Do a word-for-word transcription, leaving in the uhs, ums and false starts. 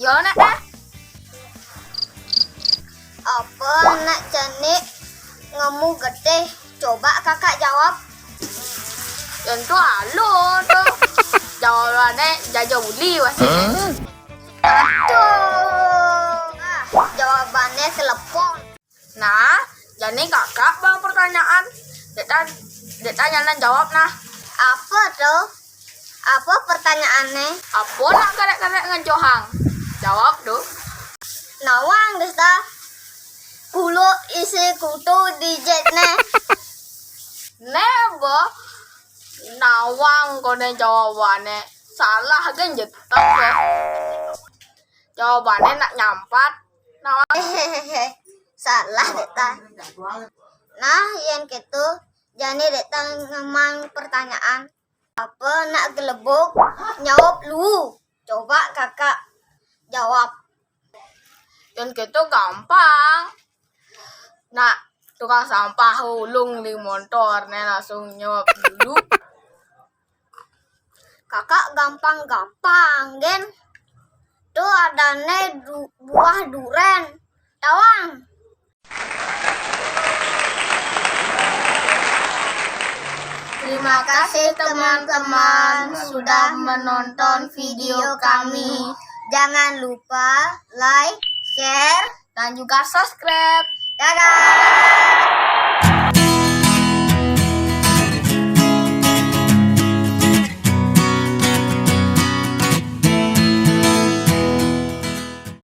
Yo nak eh. Apa nak jani nemu getih? Coba kakak jawab. Tentu alu tu. Jawabannya jaja uli wah. Aduh. Ah, jawabannya telepon. Nah, jani kakak bawa pertanyaan. Dek tan, dek tanya nan jawab nah. Apa tu? Apa pertanyaannya? Apa nak kerek-kerek ngejohang? Jawab tu. Nawang desa. Kulo isi kutu di jet ne. Nebo. Nawang kone jawabannya. Salah kan jetok ya. Jawabannya nak nyampat. Nawang. Salah dek ta. Nah, yang gitu. Jani dek ta ngemang pertanyaan. Apa nak gelebuk? Nyawab lu. Coba kakak jawab. Yang gitu gampang. Nak tukang sampah ulung di motor ne langsung nyawab dulu. Kakak gampang-gampang, gen. Tu adane du, buah duren. Tawang. Terima kasih teman-teman sudah menonton video kami. Jangan lupa like, share, dan juga subscribe. Dadah.